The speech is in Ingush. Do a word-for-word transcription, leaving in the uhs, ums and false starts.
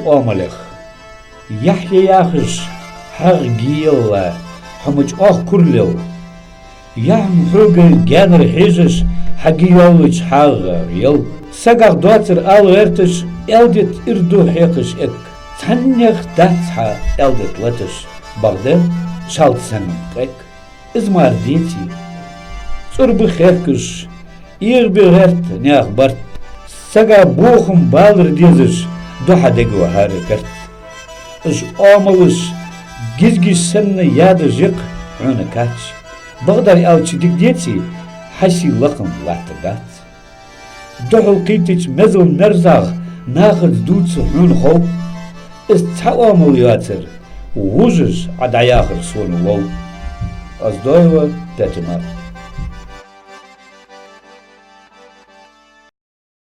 Оамалех. Яхь я яхаш, хьагӀ ги елла, хьо ма чӀоагӀа кура лел. Яхь-м хьога гаьнара хьежаш, хьа ги йоаллача хьагӀ ел. Сагах доацар ала гӀерташ, аьлдитт ир ду хьекхаш эгг. Цхьаннех дац хьа аьлдитт латаш, бакъда шалта санна къек. Из мара деций? ЦӀур ба хехкаш, эгӀа ба гӀерта наьха барт. Сага бохам балар дезаш, духьа дега хӀара карт. Уж оамалаш гизгиш санна ядаж я-кх хьона кач. Бакъдар аьлча, дика деций, хьа сий лакхам латтар дац. Духьал кхийттача мезал-мерзагӀа нахаца дувца хьона хов. Из цхьа оамал йоацар, вужаш Ӏа дӀаяхар сона лов. Оздоева Петимар.